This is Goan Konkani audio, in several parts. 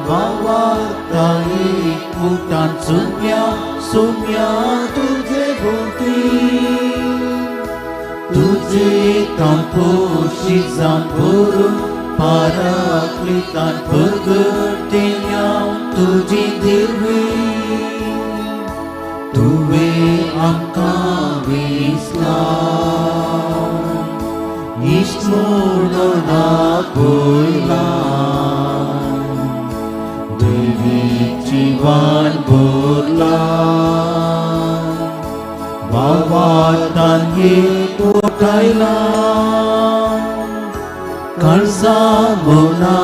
भावार्थाई कुटान सुम्या सुम्या तुझे भोवती तुझे तांपोशी जावन पाराक्लितान प्रगटिल्या तुजी दिर्वी तुवें आमकां विसला इश्ट म्हणून दाखयला जीवन भरला भावार्थान एकवटायला काळजा मना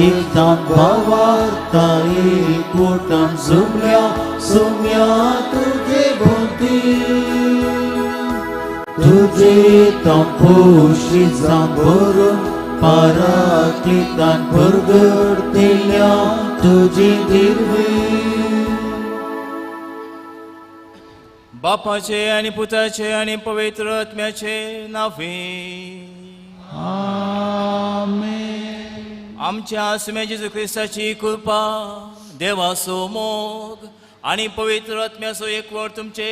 एकदां भावार्था एकवटान सुम्या सुम्या तुजे भोवती तुजे तंपोशी जावन पाराक्लितान प्रगटिल्या तुजी दिर्वी. बापाचे आनी पुताचे आनी पवित्र आत्म्याचे नांवे आमेन. आमच्या सुम्या जेजू क्रिस्ताची कृपा, देवाचो मोग आनी पवित्र आत्म्याचो एकवट तुमचे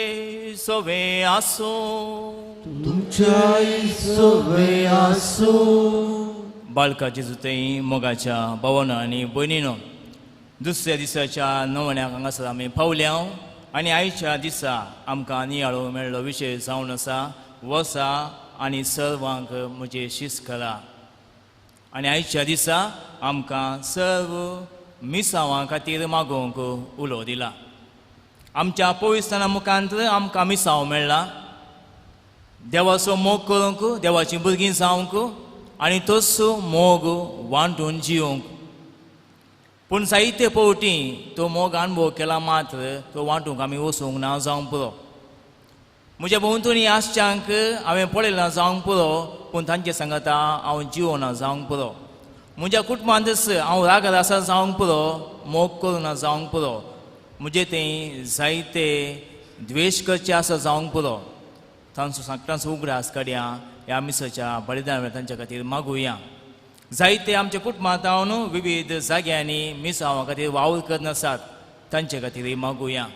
सोवे आसूं. तुमच्याय सोवे आसूं. बाळका जेजू थंय मोगाच्या भावना आनी भयणीनो, दुसऱ्या दिसाच्या नवण्याक हांगासर आमी पावल्या आनी आयच्या दिसा आमकां नियाळो मेळ्ळो विशय जावन आसा वसा आनी सर्वांक म्हजें शीस करा. आनी आयच्या दिसा आमकां सर्व मिसांवां खातीर मागोवंक उलो दिला. आमच्या पविस्ताना मुखांत आमकां मिसांव मेळ्ळा देवाचो मोग करूंक, देवाचीं भुरगीं जावंक आनी तोच मोग वांटून जिवंक. पूण जायते फावटी तो मोग अणभव केला मात्र तो वांटूंक आमी वचूंक ना जावंक पुरो. म्हज्या भोंवतणी आसच्यांक हांवें पळयलां जावंक पुरो, पूण तांचे सांगता हांव जिवना जावंक पुरो. म्हज्या कुटुंबांतच हांव रागार आसा जावंक पुरो, मोग करूं जावंक पुरो. म्हजे थंय जायते द्वेश करचे आसा जावंक पुरो. तांचो सांगटांचो उगडास काडया, ह्या मिसाच्या बलिदान वेळार तांच्या खातीर मागुया. जायते आमच्या कुटुंबांत हांव विविध जाग्यांनी मिसांवा खातीर वावर करनासात, तांचे खातीर मागुया.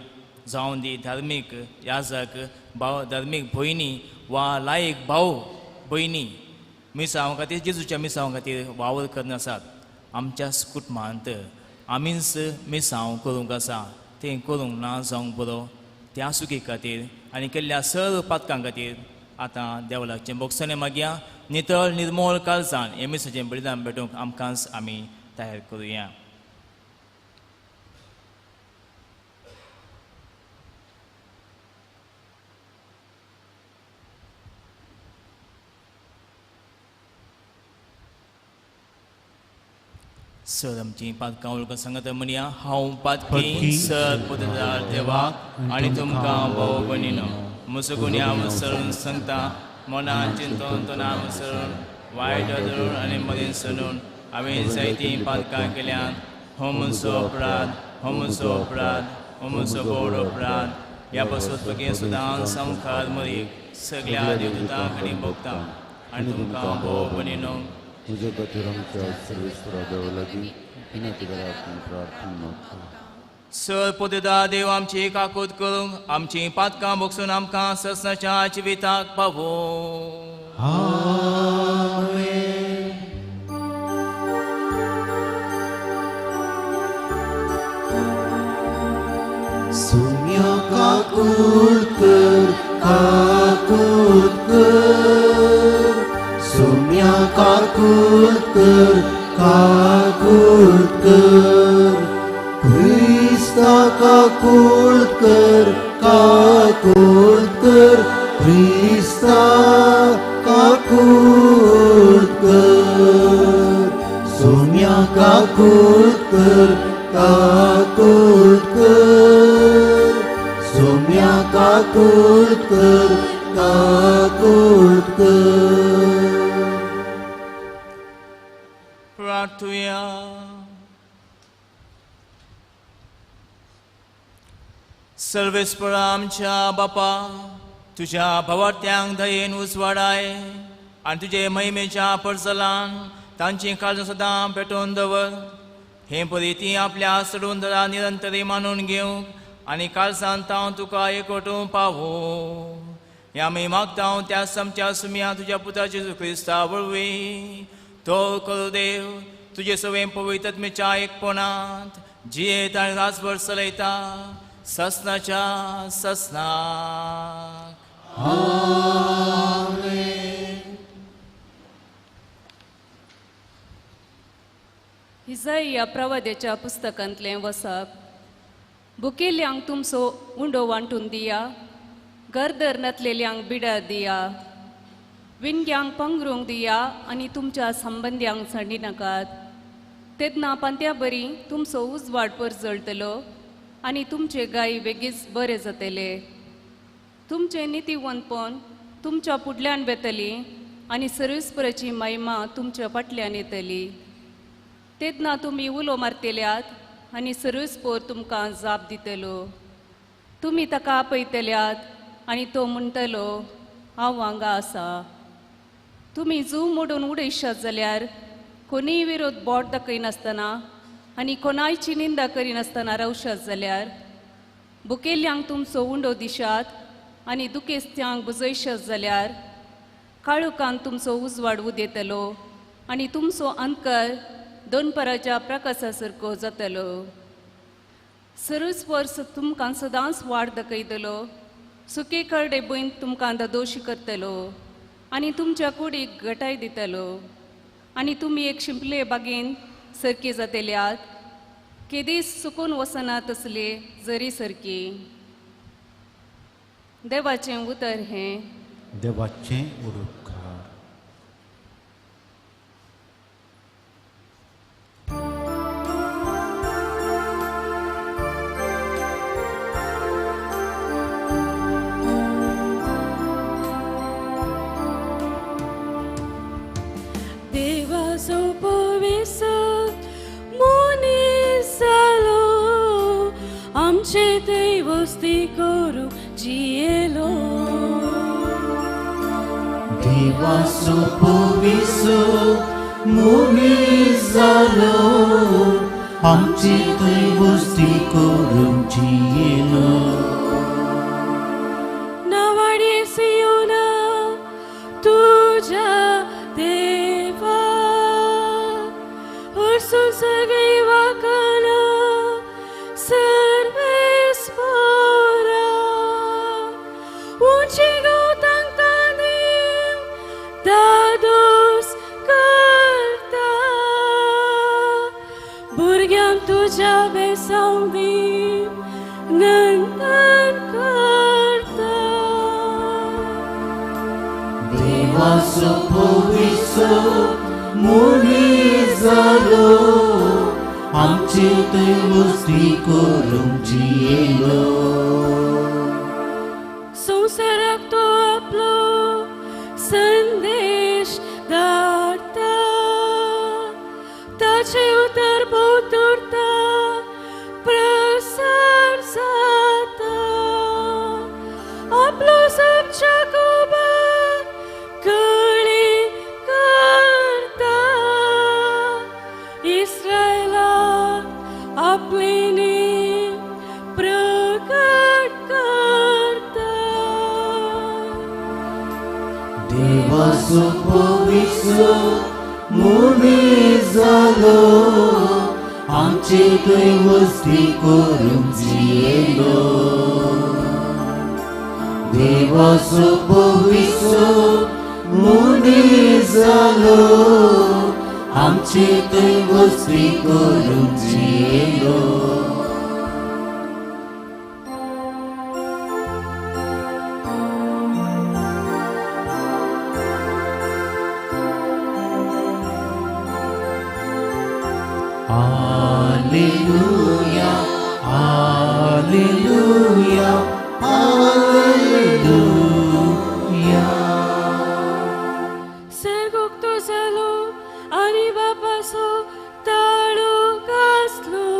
जावं दी धार्मीक याजक भाव, धार्मीक भयणी वा लायक भाव भयणी मिसांवा खातीर, जेजूच्या मिसांवा खातीर वावर करनासात. आमच्याच कुटुंबांत आमीच मिसांव करूंक आसा, तें करूंक ना जावंक बरो. त्या सुखी खातीर आनी केल्ल्या सर्व पातकां खातीर आतां देवलाचें बोगसणें मागया. नितळ निर्मोळ काळजान हें मिसाचें बलिदान भेटूंक आमकांच आमी तयार करुया. सर आमची पातकां वळखून सांगता म्हणया, हांव पातकी सर पुतदार देवाक आनी तुमकां भाव भयणीनो म्हजो गुन्यांव सरून सांगता. मनान चिंतून तनाव सरून वायट धरून आनी मदीं सरून हांवें जायतीं पातकां केल्यात. हो म्हजो अपराध, हो म्हजो अपराध, हो म्हजो व्हड अपराध. ह्या पासून बगे सुद्दां संवसार मरीक सगळ्या देवदूतांक आनी भोगता आनी तुमकां भाव भयणीनो म्हज्या खातीर आमच्या सर्वेस्परा देवा लागीं विनंती करात आनी प्रार्थना करा. सर पोतेदा देव आमची काकूत करूंक आमची पातकां भोगसून आमकां ससनाच्या जिविताक पावो. आमेन. सुम्या काकूत कर, काकूत कर, सुम्या काकूत कर, काकूत कर, क्रिस्ता काकूत कर, काकूत कर, क्रिस्ता काकूत कर, सुम्या काकूत कर, काकूत कर, सुम्या काकूत कर, काकूत कर. प्रार्थुया. सर्वेस्परा आमच्या बापा, तुज्या भावार्थ्यांक दयेन उजवाडाय आनी तुजे महिमेच्या परजलान तांची काळजां सदां पेटोवन दवर. हे परी ती आपल्या सडून दरा निरंतरी मानून घेवंक आनी काळजान तांव तुका एकवटूंक पावो. हे आमी मागता त्या समच्या सुमया तुज्या पुता जेजू क्रिस्ता वरवीं. तो करू देव तुजे सवें पवित्रत्मेच्या एकपणांत जियेत आनी रासभर चलयता ससनाच्या ससनाक. इजाइया प्रवाद्याच्या पुस्तकांतलें वसाप. भुकेल्यांक तुमचो उंडो वांटून दिया, गरदर नातलेल्यांक बिडार दिया, विणग्यांक पंगरूंक दिया आनी तुमच्या संबंद्यांक सांडी नाकात. तेन्ना पांत्या बरी तुमचो उजवाड परजळटलो आनी तुमचे गाय बेगीच बरे जातले. तुमचें नितीवंतपण तुमच्या फुडल्यान वेतली आनी सर्वेस्पराची महिमा तुमच्या फाटल्यान येतली. तेन्ना तुमी उलो मारतल्यात आनी सर्वेस्पर तुमकां जाप दितलो. तुमी ताका आपयतल्यात आनी तो म्हणटलो, हांव हांगा आसा. तुमी जू मोडून उडयशात जाल्यार कोणीय विरोध बोट दाखयनासतना आनी कोणायची निंदा करिनासतना रावशात जाल्यार भुकेल्ल्यांक तुमचो उंडो दिशात आनी दुखेस्त्यांक बुजयशात जाल्यार काळोखान तुमचो उजवाड उदेतलो आनी तुमचो अंतकर दोनपराच्या प्रकाशा सारको जातलो. सर्वस्पर्श तुमकां सदांच वाट दाखयतलो, सुके करडे भंय तुमकां दादोशी करतलो आनी तुमच्या कुडीक घटाय दितलो. आनी तुमी एक शिंपले बागेन सरकी जातल्यात, केदीच सुकून वचना तसले जरी सरकी. देवाचें उतर हें. देवाचें उडोवप. देवाचो पविसो मनीस जालो आमची थंय वस्ती करूंक जियेलो. नावाडे सियोना तुज्या देवा हरसून सगळी वाकना सर्वेस्परा उंची गवतांक तांदीव दादोस करता भुरग्यांक तुज्या बेसांव दीव नंदन करता. देवाचो पविसो मनीस जालो आमची थंय वस्ती करूंक जियेलो. संवसाराक तो आपलो संदेश धाडटा, ताचें उतर भोंवतरता प्रसार जाता. आपलो सबच्या कोबाक कळी करता, इस्रायलाक आपले नेम प्रकट करता. देवाचो पविसो मनीस जालो आमची थंय वस्ती करूंक जियेलो. देवाचो पविसो मनीस जालो आमची थंय वस्ती करूंक जियेलो. Alleluia, Alleluia, Alleluia. सर्गोक तो जालो आनी बापाचो ताळो घासलो,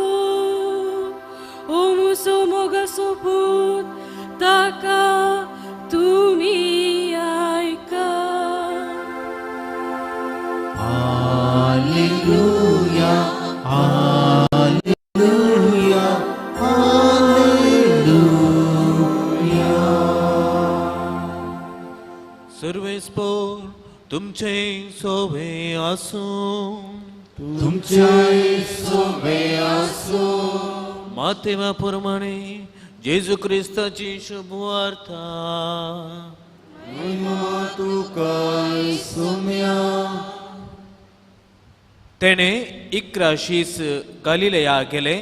ओ मुसो मोगाचो पूत ताका तुमी आयका. Hallelujah, hallelujah, hallelujah. सर्वेस्पोर तुमचे सोवे आसूं. तुमचे सोबे आसूं. मातेवा प्रमाणे जेजू क्रिस्ताची शुभवार्ता. महिमा तुका सोम्या. तेणे 11 शीस गालिलया गेले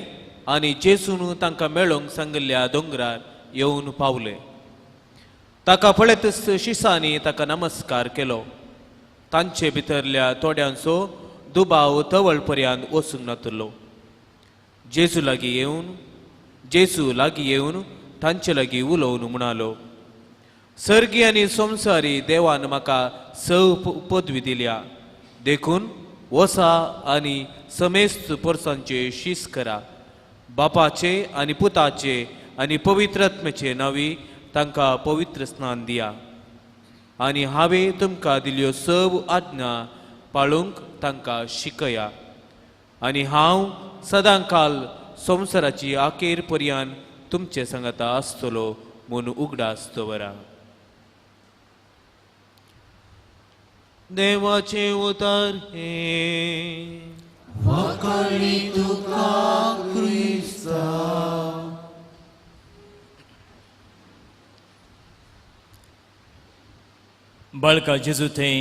आनी जेजून तांकां मेळोंक सांगिल्ल्या दोंगरार येवन पावले. ताका पळयतच शिसांनी ताका नमस्कार केलो. तांचे भितरल्या थोड्यांचो दुबाव तवळ पर्यंत वचूंक नातलो. जेजू लागीं येवन तांचे लागीं उलोवन म्हणालो, सर्गी आनी संवसारी देवान म्हाका सव पदवी दिल्या, देखून वसा आनी समेस्त पोरसांचे शीस करा. बापाचे आनी पुताचे आनी पवित्रात्म्याचे नांवी तांकां पवित्र स्नान दिया आनी हांवें तुमकां दिल्ल्यो सव आज्ञा पाळूंक तांकां शिकया. आनी हांव सदांकाल संवसाराची आखेर पर्यान तुमचे सांगाता आसतलो म्हूण उगडास दवरा. देवाचें उतर हें. वाखाणी तुका क्रिस्ता. बाळका जेजू थंय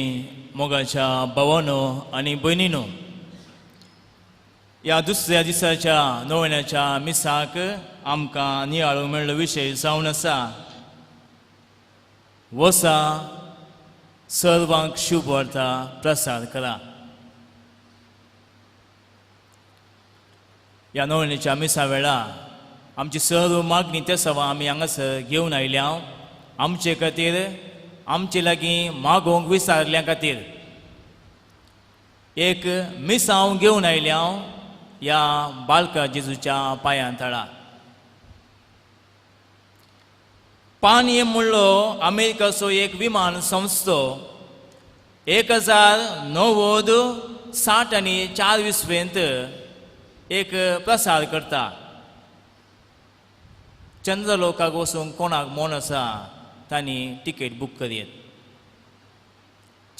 मोगाच्या भावानो आनी भयणीनो, ह्या दुसऱ्या दिसाच्या नवण्याच्या मिसाक आमकां नियाळूंक मेळ्ळो विशय जावन आसा वसा सर्वांक शुभ वार्ता प्रसार करा. ह्या नवण्याच्या मिसा वेळा आमची सर्व मागणी ते सवा आमी हांगासर घेवन आयल्या आमचे खातीर, आमचे लागीं मागोवंक विसारल्या खातीर एक मिसांव घेवन आयल्या ह्या बालका जेजूच्या पांयां तळा. पानये म्हणलो अमेरिकाचो एक विमान संस्थो 1964 इसवेंत एक प्रसार करता. चंद्रलोकाक वचूंक कोणाक मोन आसा तांणी तिकेट बूक करयेत.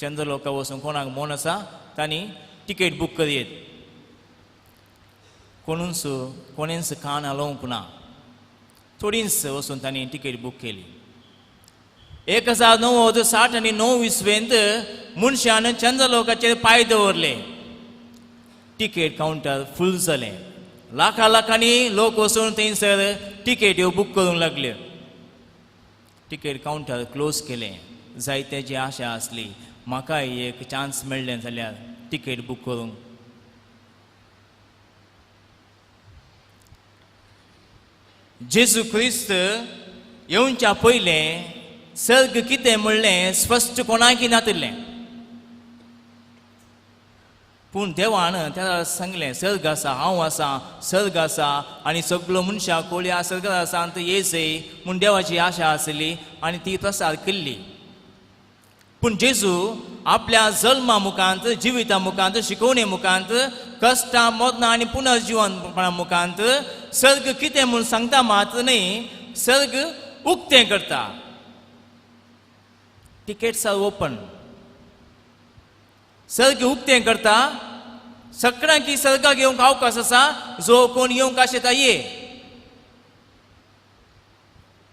चंद्रलोकाक वचूंक कोणाक मोन आसा तांणी तिकेट बूक करयेत. कोणूच कोणेंच कान हालोवंक ना. थोडींच वचून तांणी तिकेट बूक केली. 1969 इसवेंत मनशान चंद्रलोकाचेर पांय दवरले. तिकेट कावंटर फूल जालें. लाखां लाखांनी लोक वचून थंयसर तिकेट्यो बूक करूंक लागल्यो. तिकेट कावंटर क्लोज केलें. जायत्याची आशा आसली म्हाकाय एक चान्स मेळ्ळें जाल्यार तिकेट बूक करूंक. जेजू क्रिस्त येवच्या पयलें सर्ग कितें म्हणलें स्पश्ट कोणाकी नातिल्लें. पूण देवान त्या सांगलें सर्ग आसा, हांव आसा, सर्ग आसा आनी सगलो मनशां कोळया सर्ग आसा आनी येसय म्हूण देवाची आशा आसली आनी ती प्रसार केल्ली. पूण जेजू आपल्या जल्मा मुखांत, जिविता मुखांत, शिकोवणे मुखांत, कश्टां मरणां आनी पुनर्जिवनपणा मुखांत सर्ग कितें म्हूण सांगता मात्र न्हय, सर्ग उक्तें करता. Tickets are open. सर्ग उक्तें करता. सगळ्यांकी सर्गाक येवंक अवकाश आसा, जो कोण येवंक आशेता ये.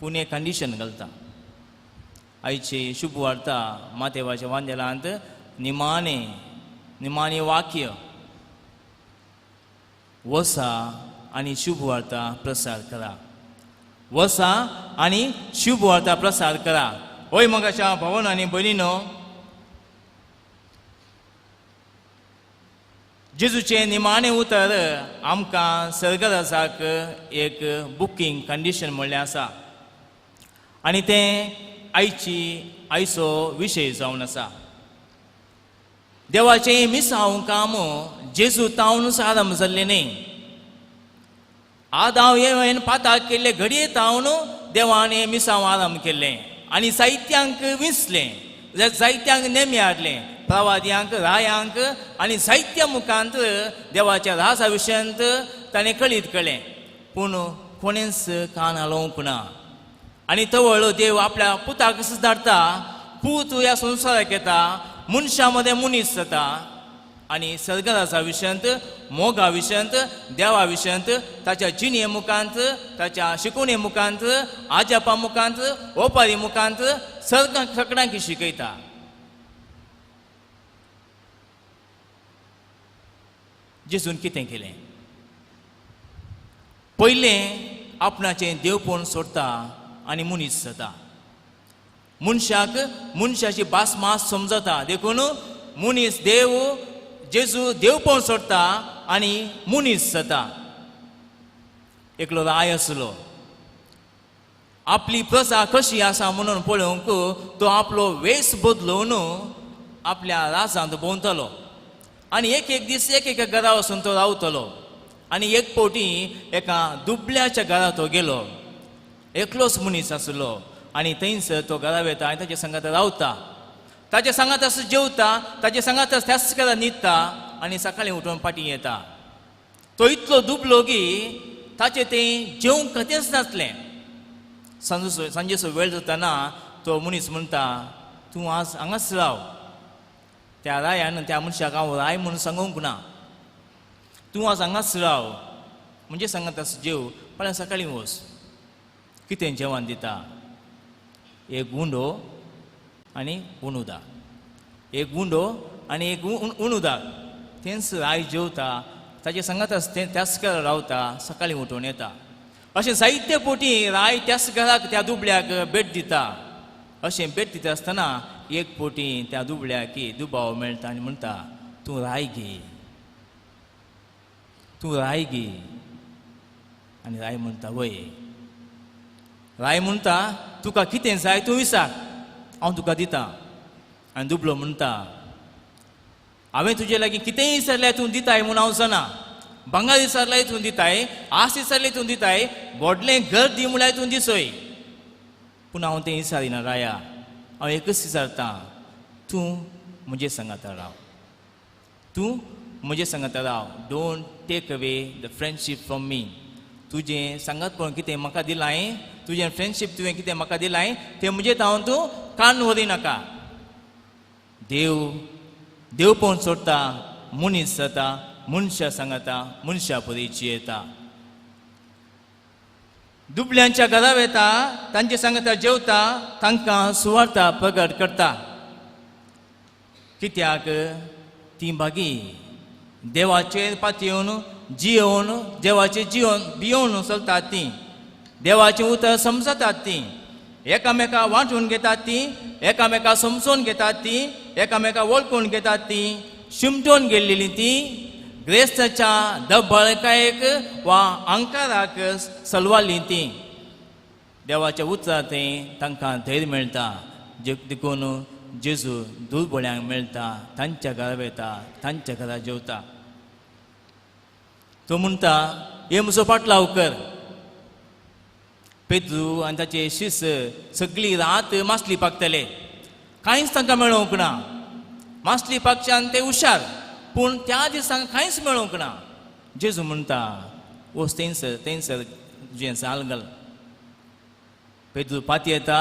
पूण एक कंडिशन घालता. आयची शुभ वार्ता मातेवाच्या वांदेलांत निमाणे निमाणे वाक्य वसा आनी शुभ वार्ता प्रसार करा. वसा आनी शुभ वार्ता प्रसार करा. होय मगाच्या भवन आनी भयणीनो, जेजूचें निमाणें उतर आमकां सर्गदासाक एक बुकींग कंडिशन म्हणलें आसा आनी तें आयची आयचो विशय जावन आसा. देवाचें मिसांव काम जेजू तावन आरंभ जाल्लें न्हय. आदाव हें पाताक केल्ले घडये तावन देवान हें मिसांव आरंभ केल्लें आनी जायत्यांक विंचलें, जायत्यांक नेमी हाडलें. प्रवाद्यांक, रायांक आनी साहित्या मुखांत देवाच्या राजा विशयांत ताणें कळीत केलें, पूण कोणेंच कान हालोवंक ना. आनी तवळ देव आपल्या पुताक धाडटा. पूत ह्या संवसाराक येता, मनशां मदें मनीस जाता आनी सर्गराजा विशयांत, मोगा विशयांत, देवा विशयांत ताच्या जिणे मुखांत, ताच्या शिकोवणे मुखांत, आजापा मुखांत, ओपारी मुखांत सर्गांक सगळ्यांक शिकयता. जेजून कितें केलें? पयलें आपणाचें देवपण सोडटा आनी मनीस जाता. मनशाक मनशाची भास मास समजता, देखून मनीस देव जेजू देवपण सोडटा आनी मनीस जाता. एकलो राय आसलो, आपली प्रजा कशी आसा म्हणून पळोवंक तो आपलो वेस बदलून आपल्या राजांत भोंवतालो आनी एक एक दीस एक एका घरा वचून तो रावतलो. आनी एक फावटी एका दुबल्याच्या घरा तो गेलो, एकलोच मनीस आसलो आनी थंयच तो घरा वता आनी ताच्या सांगात रावता, ताच्या सांगात जेवता, ताच्या सांगात त्याच घरा न्हिदता आनी सकाळीं उठून फाटीं येता. तो इतलो दुबलो की ताचें तें जेवंक कथेंच नासलें. सांजेचो वेळ जाताना तो मनीस म्हणटा, तूं आज हांगाच राव. त्या रायान त्या मनशाक हांव राय म्हणून सांगूंक ना, तूं आज हांगाच राव, म्हणजे सांगात जेव, फाल्यां सकाळीं वच. कितें जेवण दिता? एक गुंडो आनी उणुदा, एक गुंडो आनी एक उणुदा. तेंच राय जेवता, ताचे सांगात तें त्याच घरा रावता, सकाळीं उठून येता. अशें जायते पोटी राय त्याच घराक त्या दुबळ्याक भेट दिता. अशें भेट दिता आसतना एक पोटी त्या दुबळ्याक दुबाव मेळटा आनी म्हणटा, तूं राय घे, तूं राय घे. आनी राय म्हणटा, वय. राय म्हणटा, तुका कितें जाय तूं विचार, हांव तुका दिता. आनी दुबलो म्हणटा, हांवें तुजे लागीं कितेंय विचारल्यार तूं दिताय म्हूण हांव जाणा, भांगर विचारल्यार तूं दिताय, आस विचारल्यार तूं दिताय, व्हडलें घर दी म्हळ्यार तूं दिसय, पूण हांव तें विचारिना राया, हांव एकच विचारतां, तूं म्हजे सांगाता राव, तूं म्हजे सांगाता राव. Don't take away the friendship from me. तुजें सांगातपण कितें म्हाका दिलां, तुजें फ्रेंडशीप तुवें कितें म्हाका दिलां तें म्हजें हांव तूं कान व्हरी नाका. देव देवपण सोडटा, मनीस जाता, मनशां सांगता, मनशां परी जियेता. दुबल्यांच्या घरा वता, तांचे सांगता जेवता, तांकां सुवार्ता प्रगट करता. कित्याक ती भागी देवाचेर पातयेवन जियोवन, देवाचेर जियोवन भियोवन चलतात ती, देवाचें उतर समजतात ती, एकामेका वांटून घेतात ती, एकामेका समजून घेतात ती, एकामेका वळखून घेतात ती, शिमटून गेल्लेली ती ग्रेस्ताच्या दबळकायेक वा अंकाराक सलवाली ती. देवाच्या उतरां थंय तांकां धैर्य मेळटा, देखून जेजू दुर्बळ्यांक मेळटा, तांच्या घरा वता, तांच्या घरा जेवता. तो म्हणटा, हे म्हजो फाटलाव कर. पेद्रू आनी ताचे शिस सगळी रात मासली पाकतले, कांयच तांकां मेळोवंक ना. मासली पाकच्यान ते हुशार, पूण त्या दिसांक कांयच मेळोवंक ना. जेजू म्हणटा, वच थंयसर थंयसर तुजें जाल घाल. पेद्रू पाती येता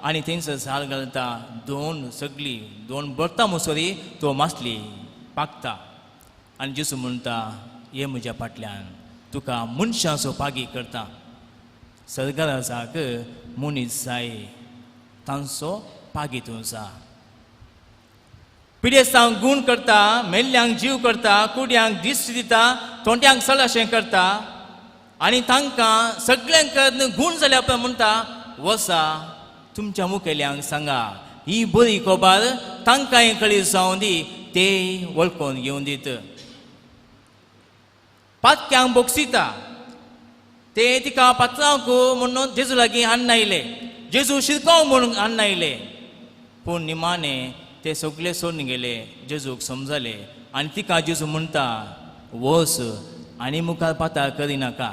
आनी थंयसर जाल घालता, दोन सगळी दोन भरता मुसरी तो मासली पाकता. आनी जेजू म्हणटा, ये म्हज्या फाटल्यान, तुका मनशाचो पागी करता. सर्गराजाक मनीस जाय, तांचो पागी तूं जा. पिडेस्तांक गूण करता, मेल्ल्यांक जीव करता, कुड्यांक दिश्ट दिता, तोंड्यांक सलाशें करता आनी तांकां सगळ्यांक गूण जाल्या उपरांत म्हणटा, वसा तुमच्या मुखेल्यांक सांगा ही बरी खबर तांकांय कळी जावं दी, ते वळखून घेवन दीत. पातक्यांक बोगसिता, ते तिका पात्रांक म्हणून जेजू लागीं हाडून आयले, जेजू शिरकाव म्हणून हाडून आयले, पूण निमाणे ते सगळे सोडून गेले. जेजूक समजले आनी तिका जेजू म्हणटा, वस आनी मुखार पाताळ करिनाका.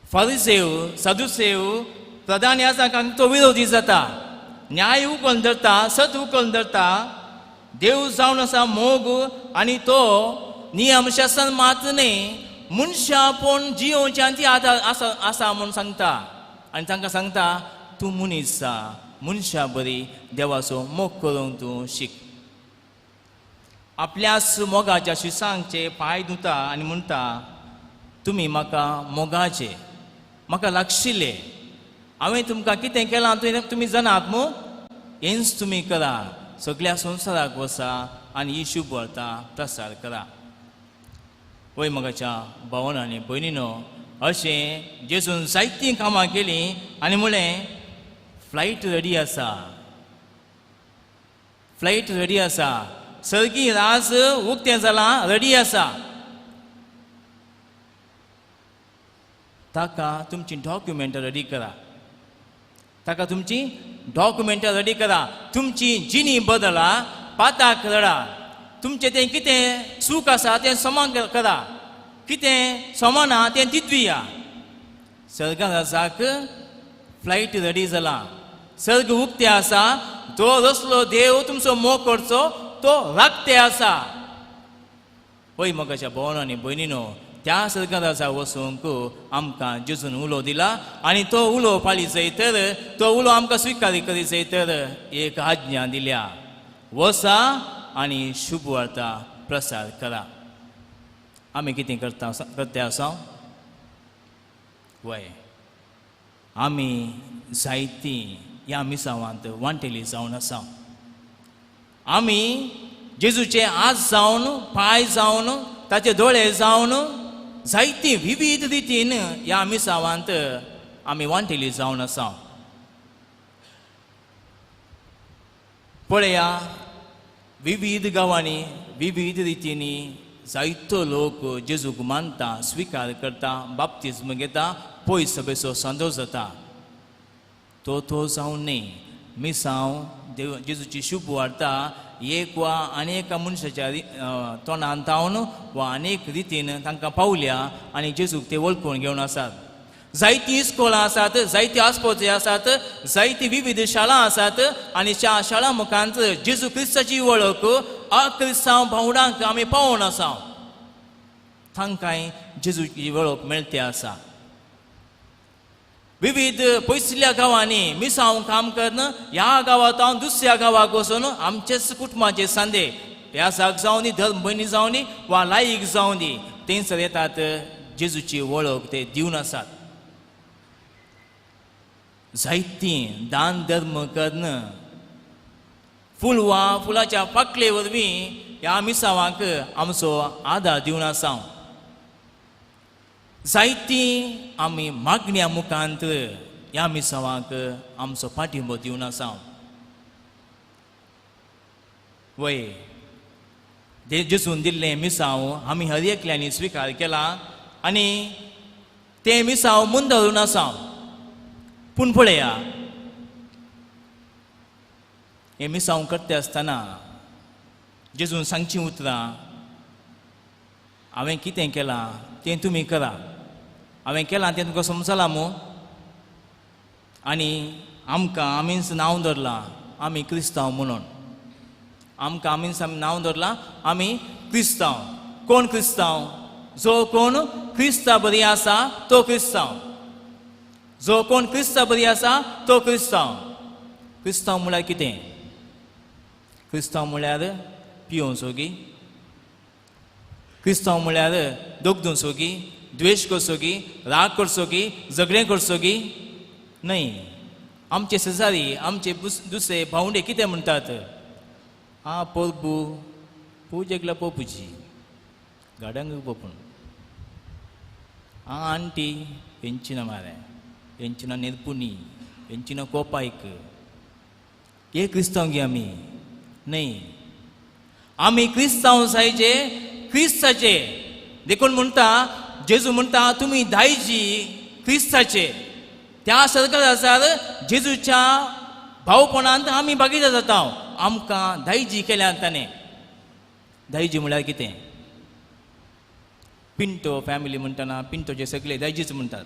फारिसेव, सादुसेव, प्रधान याजकांक तो विरोधी जाता. न्याय उकल धरता, सत उकल धरता. देव जावन आसा मोग आनी तो नियमशासन मात न्ही, मनशां पूण जियोवची ती आतां आसा आसा म्हूण सांगता. आनी तांकां सांगता, तूं मनीस आसा, मनशां बरी देवाचो मोग करूंक तूं शीक. आपल्याच मोगाच्या शिसांचे पांय धुता आनी म्हणटा, तुमी म्हाका मोगाचे, म्हाका लागशिल्ले, हांवें तुमकां कितें केलां तुमी जाणात मू, हेंच तुमी करा. सगळ्या संवसाराक वसा आनी ही शुभ वार्ता प्रसार करा. वय मोगाच्या भावन आनी भयणीनो, अशें जेजून जायतीं कामां केलीं आनी म्हणलें, फ्लायट रेडी आसा, फ्लायट रेडी आसा, सर्गी राज उक्तें जालां, रेडी आसा. ताका तुमची डॉक्युमेंटां रेडी करा, ताका तुमची डॉक्युमेंटां रेडी करा, तुमची जिणी बदला, पाताक रडा, तुमचें तें कितें सूख आसा तें समान करा, कितें समान आहा तें तितुया. सर्गा राजाक फ्लायट रेडी जाला, सर्ग उक्ते आसा, जो रसलो देव तुमचो मोग करचो तो राखते आसा. पळय मोगाच्या भोवन आनी भयणीनो, त्या सर्गा राजा वचूंक आमकां जेजून उलो दिला आनी तो उलो पाळी जाय तर, तो उलो आमकां स्विकार करी जाय तर एक आज्ञा दिल्या, वसा आनी शुभ वार्ता प्रसार करा. आमी कितें करता करते आसा? वय, आमी जायतीं ह्या मिसावांत वांटेली जावन आसा. आमी जेजूचे हात जावन, पांय जावन, ताचे दोळे जावन जायतीं विविध रितीन ह्या मिसावांत आमी वांटेली जावन आसा. पळया, विविध गांवांनी विविध रितींनी जायतो लोक जेजूक मानता, स्विकार करता, बाप्तिज्म घेता, पयस सभेचो सांदो जाता. तो तो जावन न्ही, मिसांव देव जेजूची शुभ वार्ता एक वा अनेक मनशाच्या तोंडान तावन वा अनेक रितीन तांकां पावल्या आनी जेजूक ते वळखून घेवन आसात. जायतीं इस्कोलां आसात, जायती आस्पत्यो आसात, जायती विविध शाळा आसात आनी त्या शाळा मुखांत जेजू क्रिस्ताची वळख अक्रिस्तांव भावंडांक आमी पावोवन आसा. तांकांय जेजूची वळख मेळते आसा. विविध पयसुल्ल्या गांवांनी मिसांव काम करून ह्या गांवांत हांव दुसऱ्या गांवाक वचून आमचेच कुटुंबाचे सांदे ह्या साक जावं दी, धर्म भयणी जावं दी वा लायक जावं दी, थंयसर येतात, जेजूची वळख ते दिवन आसात. जायतीं दान धर्म करून फूल वा फुलाच्या पाकळे वरवीं ह्या मिसावांक आमचो आदार दिवन आसा. जायतीं आमी मागण्या मुखांत ह्या मिसावांक आमचो पाठिंबो दिवन आसा. वय, जेजून दिल्लें मिसांव आमी हर एकल्यांनी स्विकार केला आनी तें मिसांव मुंदरून आसा. पूण पळया, हें मिसांव करता आसतना जेजून सांगचीं उतरां, हांवें कितें केलां तें तुमी करा, हांवें केलां तें तुमकां समजलां मू, आनी आमकां आमीच नांव धरलां आमी क्रिस्तांव म्हणून, आमकां आमीच आमी नांव धरलां आमी क्रिस्तांव. कोण क्रिस्तांव? जो कोण क्रिस्ता बरी आसा तो क्रिस्तांव, जो कोण क्रिस्ता बरी आसा तो क्रिस्तांव. क्रिस्तांव म्हळ्यार कितें? क्रिस्तांव म्हळ्यार पियोवचो गी, क्रिस्तांव म्हळ्यार दोगदुंचो गी, द्वेश करचो गी, राग करचो गी, झगडें करचो गी न्हय. आमचे शेजारी, आमचे दुसरे भावंडे कितें म्हणटात? आ पोरबू पुजेकला पोपुची गाड्यांक पोपून, आ आंटी हेंची ना मारे, हेंची ना नेरपुनी, हेंची ना कोपायक. हे क्रिस्तांव गी आमी न्हय. आमी क्रिस्तांव जायचे क्रिस्ताचे. देखून म्हणटा जेजू म्हणटा, तुमी दायजी क्रिस्ताचे. त्या सरकारार जेजूच्या भावपणांत आमी भागीदार जाता. आमकां दायजी केल्या ताणें. दायजी म्हळ्यार कितें? पिंटो फॅमिली म्हणटना पिंटोचे सगळे दायजीच म्हणटात,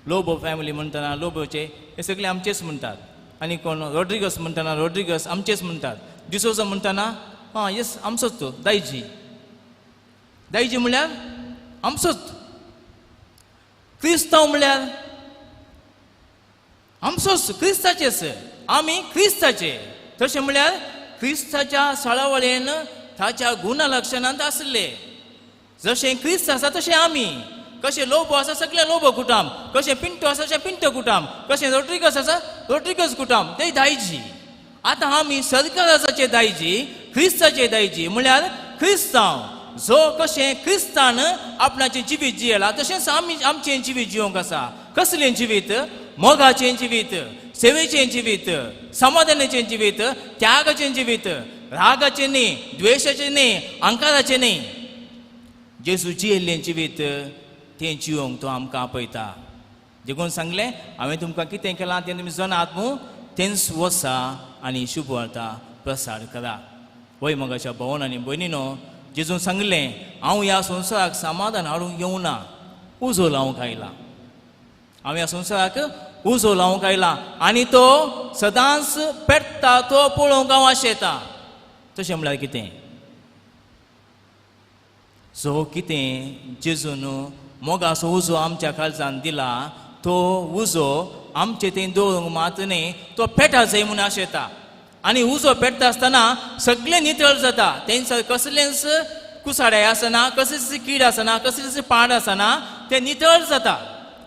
लोबो फॅमिली म्हणटना लोबोचे हे सगळे आमचेच म्हणटात. आनी कोण रॉड्रिगस म्हणटना रॉड्रिगस आमचेच म्हणटात. डिसोजा म्हणटना आं येस आमचोच तो दायजी. दायजी म्हणल्यार आमचोच. क्रिस्तांव म्हणल्यार आमचोच, क्रिस्ताचेच. आमी क्रिस्ताचे. तशें म्हणल्यार क्रिस्ताच्या साळावळेन ताच्या गुणा लक्षणांत आसले. जशें क्रिस्त आसा तशें आमी. कशें लोबो आसा सगळें लोबो कुटाम, कशें पिंटो आसा तशें पिंटो कुटाम, कशें रोड्रिगस आसा रोड्रिगस कुटाम, ते दायजी. आतां आमी सरकाराचे दायजी, क्रिस्ताचे दायजी म्हणल्यार क्रिस्तांव. जो कशें क्रिस्तान आपणाचें जिवीत जियेला तशेंच आमी आमचें जिवीत जिवंक आसा. कसलें जिवीत? मोगाचें जिवीत, सेवेचें जिवीत, समाधानाचें जिवीत, त्यागाचें जिवीत, रागाचें न्ही, द्वेशाचें न्ही, अहंकाराचें न्ही. जेजू जियेल्लें जिवीत तें जिवंक तो आमकां आपयता. देखून सांगलें हांवें तुमकां कितें केलां तें तुमी जाणात मू, तेंच वसा आनी शुभवार्ता प्रसार करा. वय मगाच्या भोवन आनी भयणीनो, जेजून सांगलें हांव ह्या संवसाराक समाधान हाडूंक येवना, उजो लावंक आयला. हांव ह्या संवसाराक उजो लावंक आयला आनी तो सदांच पेट्टा तो पळोवंक हांव आशेता. तशें म्हणल्यार कितें? जो कितें जेजून मोगाचो उजो आमच्या काळजान दिला तो उजो आमचे थंय दवरूंक मात न्ही, तो पेटा जाय म्हूण आशेता. आनी उजो पेट्टा आसतना सगळें नितळ जाता. तेंच कसलेंच कुसाडे आसना, कसलीच कीड आसना, कसलीच पाड आसना, तें नितळ जाता.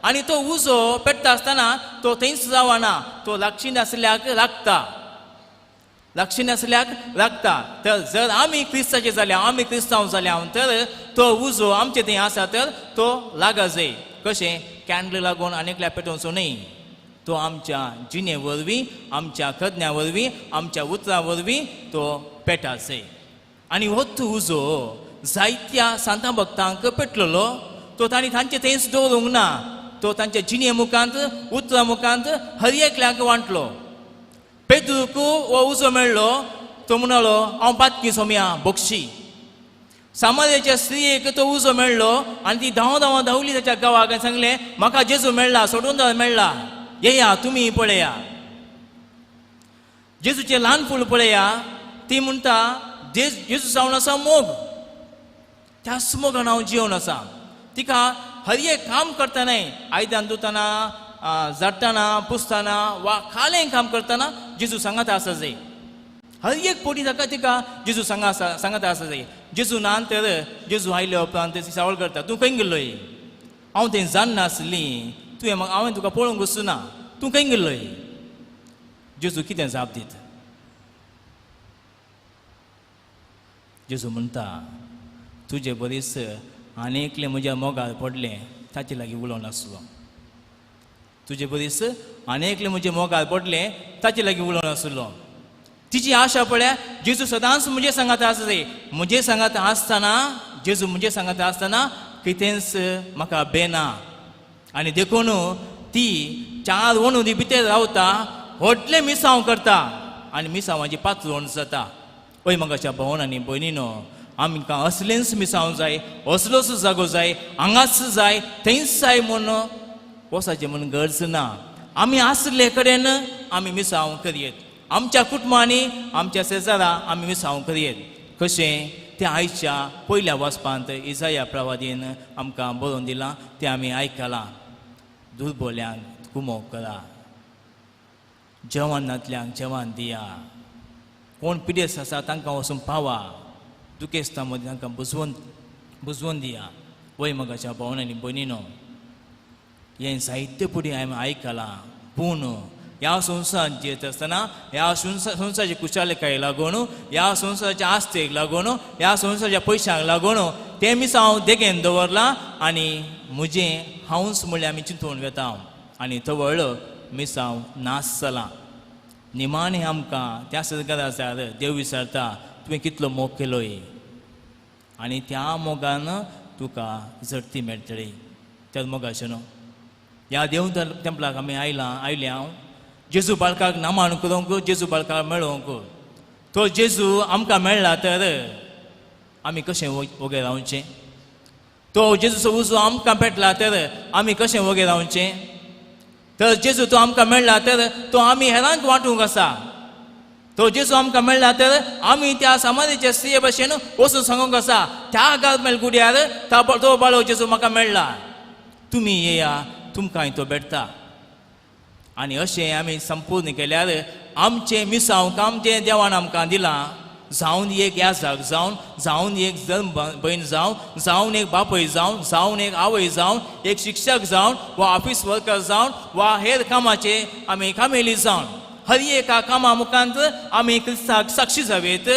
आनी तो उजो पेट्टा आसतना तो थंयच जावना, तो लागशीं आसल्याक लागता, लागशीं आसल्याक लागता. तर जर आमी क्रिस्ताचे जाल्या, आमी क्रिस्तांव जाल्या तर तो उजो आमचे थंय आसा तर तो लागा जाय. कशें? कॅन्डल लागून आनी एकल्या पेटोवचो न्ही, तो आमच्या जिणे वरवीं, आमच्या करण्या वरवीं, आमच्या उतरां वरवीं तो पेटा जाय. आनी होच उजो जायत्या सांतां भक्तांक पेटलेलो, तो तांणी तांचे थंयच दवरूंक ना, तो तांच्या जिणे मुखांत, उतरां मुखांत हर एकल्याक वांटलो. पेद्रूक हो उजो मेळ्ळो, तो म्हणालो हांव पातकी सोम्या बक्षी. सामान्याच्या स्त्रियेक तो उजो मेळ्ळो आनी ती धांव धांव धांवली ताच्या गांवाक आनी सांगलें म्हाका जेजू मेळ्ळा, सोडून मेळ्ळा, येया तुमी पळया. जेजूचें ल्हान फूल पळया, ती म्हणटा जेजू जावन आसा मोग, त्याच मोगान हांव जिवन आसा. तिका हर एक काम करतनाय, आयदन धुतना, झाडटना, पुसतना वा खालें काम करतना जेजू सांगात आसा जाय. हर एक पोटी ताका तिका जेजू सांगा आसा, सांगात आसा जाय. जेजू ना तर जेजू आयले उपरांत ती सावळ करता, तूं खंय गेल्लोय? हांव तें जाणनासली, तुवें म्हाका, हांवें तुका पळोवंक वचूना, तूं खंय गेल्लोय? जेजू कितें जाप दित? जेजू म्हणटा तुजे बरीच आनी एकलें म्हज्या मोगार पडलें ताचे लागीं उलोवन आसलो. तुजे बरीच आनी एकलें म्हज्या मोगार पडलें ताचे लागीं उलोवन आसलो. तिची आशा पळया, जेजू सदांच म्हजे सांगात आसा जाय. म्हजे सांगात आसतना, जेजू म्हजे सांगात आसतना कितेंच म्हाका बेना. आनी देखून ती चार वणुदी भितर रावता, व्हडलें मिसांव करता आनी मिसांवाची पातळवण जाता. ओय मगाच्या भोवन आनी भयणीनो, आमकां असलेंच मिसांव जाय, असलोच जागो जाय, हांगाच जाय, थंयच जाय म्हूण वसाचें म्हूण गरज ना. आमी आसले कडेन आमी मिसांव करयेत, आमच्या कुटुंबांनी, आमच्या शेजारा आमी मिसांव करयेत. कशें? तें आयच्या पयल्या वाचपांत इजाया प्रवादीन आमकां बरोवन दिलां, तें आमी आयकलां. दुर्बोल्यांक कुमोक करा, जेवण नातल्यांक जेवण दिया, कोण पिडेस्त आसा तांकां वचून पावा, दुखेस्तां मदीं तांकां बुजवून दिया. वय मगाच्या भोवन आनी भयणीनो, हें साहित्य फुडें हांवें आयकलां, पूण ह्या संवसारांत जियेत आसतना ह्या संवसाराचे कुशालकायेक लागून, ह्या संवसाराच्या आस्तेक लागून, ह्या संवसाराच्या पयशांक लागून तें मिसांव देगेन दवरलां आनी म्हजें हांवूच म्हणल्यार आमी चिंतून वेता आनी तवळ मिसांव नाश जालां. निमाणें आमकां त्या सरकाराचार देव विचारता तुवें कितलो मोग केलोय आनी त्या मोगान तुका झडती मेळटली. त्या मोगाचें न्हू ह्या देव टेंपलाक आमी आयले हांव जेजू बाळकाक नामान करूंक, जेजू बाळकाक मेळोवंक. तो जेजू आमकां मेळ्ळा तर आमी कशें वोगे रावचें? तो जेजूचो उजो आमकां पेटला तर आमी कशें वोगे रावचें? तर जेजू तो आमकां मेळ्ळा तर तो आमी हेरांक वांटूंक आसा. तो जेजू आमकां मेळ्ळा तर आमी त्या समाजाचे स्त्रिये भशेन वचून सांगूंक आसा, त्या गालमेल गुड्यार तो बाळो जेजू म्हाका मेळ्ळा, तुमी येया, तुमकांय तो भेटता. आनी अशें आमी संपूर्ण केल्यार आमचें मिसांव काम जें देवान आमकां दिलां, जावन एक याजाक जावन, जावन एक जल्म भयण जावन, जावन एक बापूय जावन, जावन एक आवय जावन, एक शिक्षक जावन, वा ऑफिस वर्कर जावन, वा हेर कामाचे आमी कामेली जावन, हर एका कामा मुखांत आमी क्रिस्ताक साक्षी जावेत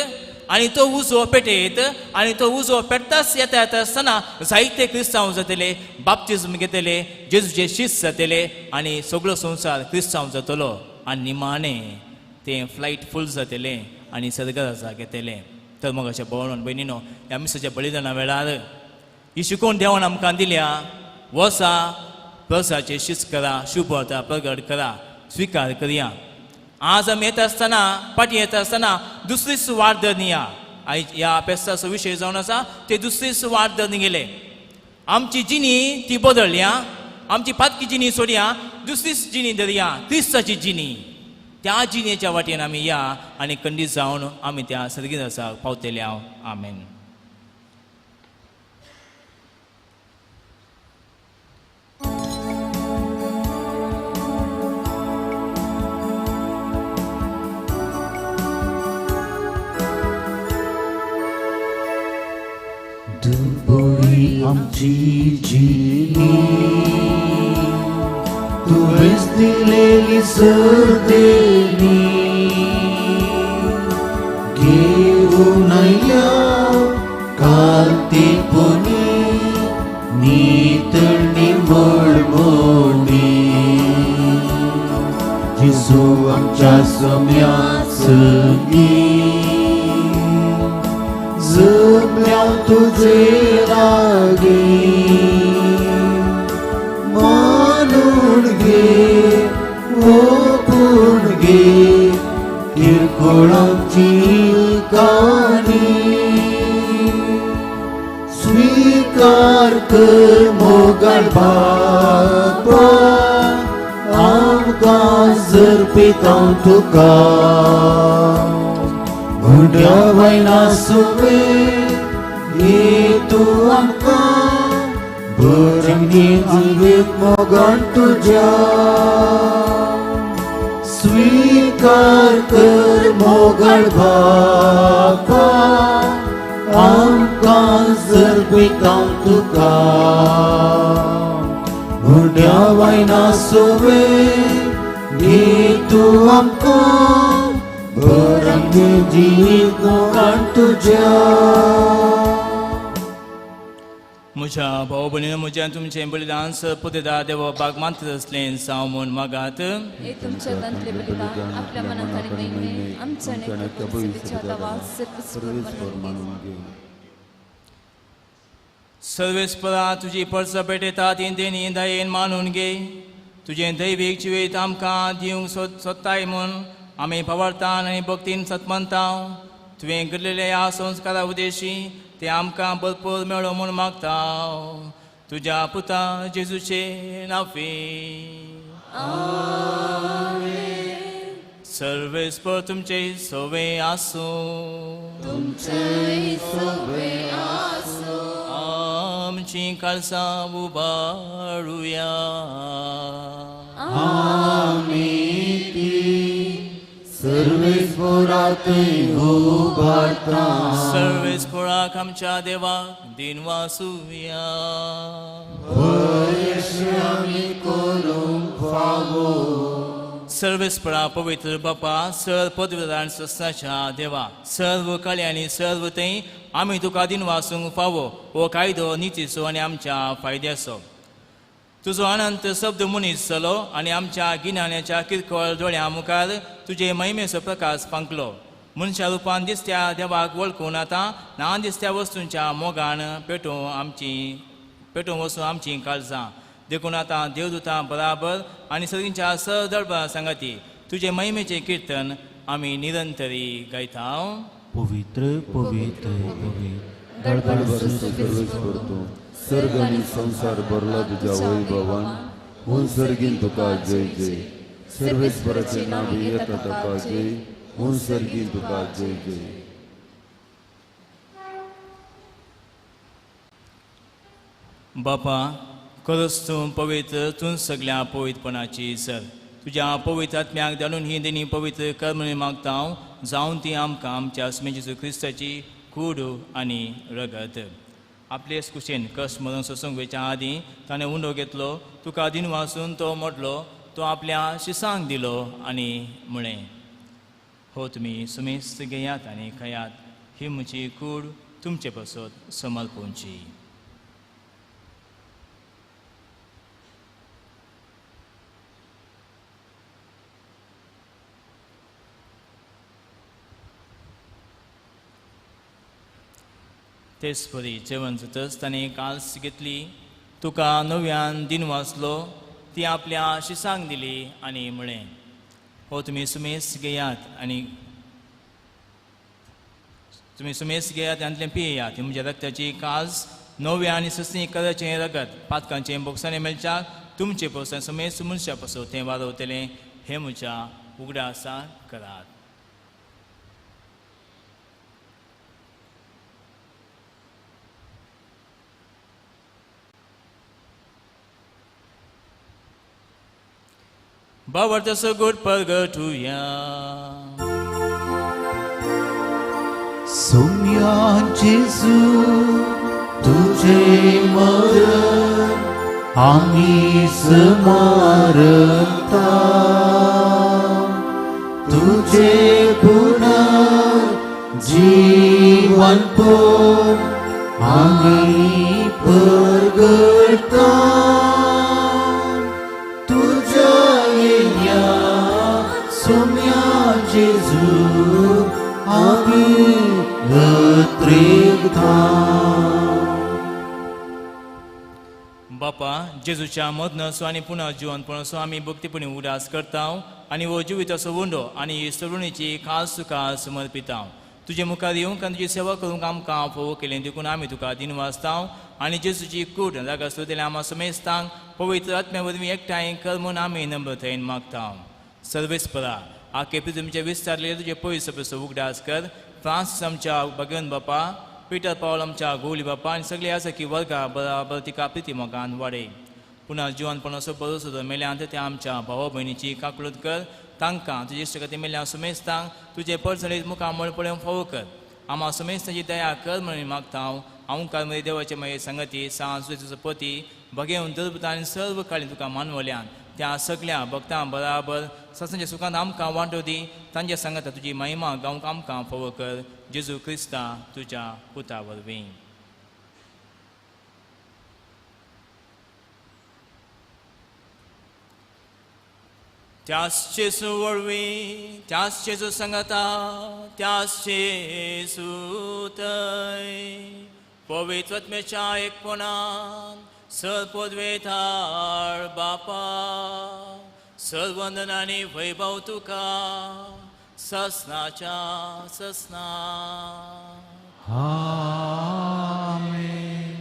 आनी तो उजो पेटयत. आनी तो उजो पेटताच येता येता आसतना जायते क्रिस्तांव जातले, बाप्तिज्म घेतले, जेजूचे शीस जातले आनी सगळो संवसार क्रिस्तांव जातलो. आनी निमाणें तें फ्लायट फूल जातलें आनी सर्गाक घेतलें. तर मग अशें भोवण भयणीनो, ह्या मिसाच्या बलिदाना वेळार ही शिकोवन देवान आमकां दिल्या, वसा प्रसाचे शीस करा, शुभता प्रगट करा, स्विकार करया. आज आमी येता आसतना, फाटीं येता आसतना दुसरीच वाट धरया. आयज ह्या पेस्ताचो विशय जावन आसा ते दुसरीच वाट धरून गेले. आमची जिणी ती बदलया, आमची पातकी जिणी सोडया, दुसरीच जिणी धरया, क्रिस्ताची जिणी. त्या जिणेच्या वाटेन आमी या आनी खंडीत जावन आमी त्या सर्गीदासाक पावतले. हांव आमेन. दुबळी आमची जिणी तुवेंच दिलेली सर्देणी, घेऊन आयल्या कार्तीपणी नितळणी मळमळणी. जेजू आमच्या सम्या संगी जमल्या तुझे लागी, मानून घे ओपून घे किरकोळांची काणी. स्वीकार कर मोगाळ बापा, आमकां जरपिता तुका. उड्या वयना सुवे घे तूं आमकां, बरंगी जिवीत मोगान तुज्या. स्वीकार कर मोगाळ बापा, आमकां जरपिता तुका. उड्या वयना सुवे घे तूं आमकां, बरंगी जिवीत मोगान तुज्या. म्हज्या भाव भयणीनो, म्हज्या तुमचें बलिदान पुतेदा देव बाग मानत आसलें जावं म्हूण मागात. हे तुमच्या दांतले बलिदान आपल्या मनात आनी महिमे आमच्या मानून घे. सर्वेस्परा तुजी परसा पेटयता ती देणी दयेन मानून घे. तुजें दैवीक जिवीत आमकां दिवंक सोदताय म्हूण आमी पवार्थान आनी भक्तीन सतमनता. तुवें घडलेल्या ह्या संस्कारा उद्देशी ते आमकां भरपूर मेळो म्हूण मागता. तुज्या पुता जेजूचे नाफे. सर्वेस्पर तुमचे सवे आसूं. आमची काळसां उबारुया. आमी ती सर्वेस्परातय उबारता. सर्वेस्पराक आमच्या देवाक दिन वासुया. अशें आमी करूंक फावो. सर्वेस्परा पवित्र बापा, सर पदवीदान सस्नाच्या देवा, सर्व कले आनी सर्व थंय आमी तुका दिन वासूंक फावो. हो कायदो नितीचो आनी आमच्या फायद्याचो. तुजो अनंत शब्द मनीस जालो आनी आमच्या गिन्यानाच्या किरकोळ दोळ्यां मुखार तुजे महिमेचो प्रकाश फांकलो. मनशा रुपान दिसत्या देवाक वळखून आतां ना दिसत्या वस्तूंच्या मोगान पेटोवंक वचूं आमचीं काळजां. देखून आतां देवदूतां बराबर आनी सगळींच्या सदळबा सांगाती तुजे महिमेचें किर्तन आमी निरंतरी गायता. पवित्र पवित्र पवित्र सर्ग आनी संवसार भरला तुज्या वैभवान. हून सर्गीन तुका जय जय. सर्वेस्पराचे नांव येता तुका जय, हून सर्गीन तुका जय जय. बापा, खरोच तूं पवित्र, तूं सगळ्या पवित्रपणाची सर. तुज्या पवित्र आत्म्याक धाडून ही देणी पवित्र कर म्हणून मागता हांव, जावन ती आमकां आमच्या सुमे जेजू क्रिस्ताची कूड आनी रगत. आपले कुशेन कश्ट मरण सोसूंक वयच्या आदीं ताणें उंडो घेतलो, तुका दिन वासून तो मोडलो, तो आपल्या शिसांक दिलो आनी म्हळें, हो तुमी सुमेस्त घेयात आनी खायात, ही म्हजी कूड तुमचे पासत समर्पूंची. तेच परी जेवण जातच ताणें काल्स घेतली, तुका नव्यान दिन वाचलो, ती आपल्या शिसांक दिली आनी म्हळें, हो तुमी सुमेस घेयात आनी तुमी सुमेस घेयात आनी पियेयात, ही म्हज्या रक्ताची काल्स नव्या आनी सस्नी कराचें रगत पातकांचें बोगसाणें मेळच्याक तुमचे पसून सुमेस मनशा पासून तें वारवतलें, हें म्हज्या उगडासा करात. बाबा गुड परगटुया. सोम्या जेजू तुझे मरण आम्ही स्मारता, तुझे पुनर्जीवन पण आम्ही परगटता. सोम्या जेजू आम्ही अत्रेकता. बापा, जेजूच्या मदनसो आनी पुनः जिवनपणाचो आमी भक्तीपणी उदास करता आनी हो जिविताचो उंडो आनी सरुणीची खास तुका समर्पिता. तुजे मुखार येवंक आनी तुजी सेवा करूंक आमकां फोव केलें देखून आमी तुका दिनवासता आनी जेजूची कूड रागासो तेल्या आमा समेस्तांक पवित्र आत्म्या वरवीं एकठांय कर म्हूण आमी नम्रतायेन मागता. सर्वेस्परा, आखे तुमचे विस्तारले तुजे पयस पयस उगडास कर. फ्रांसीस आमच्या भगवन बापा, पिटर पावल आमच्या गोवली बापा आनी सगळे आसा की वर्गा बराबर तिका प्रिती मोगान वाडय. पुनः जिवनपणाचो बरोसो मेल्यान त्या आमच्या भावा भयणीची काकळूत कर. तांकां तुजे इश्टगती मेल्या सुमेस्तांक तुजे परसणीत मुखामळ पळोवंक फावो कर. आमा सुमेस्तांची दया कर म्हणून मागता हांव. हांव मदीं देवाचे मागीर संगती सांज तुजो पती भगेवन दर्भता आनी सर्व काळी तुका मानवल्यान त्या सगळ्या भक्तां बराबर ससांच्या सुखान आमकां वांटो दी. तांच्या सांगाता तुजी महिमा गावंक आमकां फावो कर. जेजू क्रिस्ता तुज्या पुता वरवीं. त्याच जेजू वरवीं, त्याच जेजू सांगाता, त्याच जेजू थंय पवित्र आत्म्याच्या एकपणान सर पदवेतार बापा, सर वंदन आनी वैभव तुका ससनाच्या ससना. आमेन.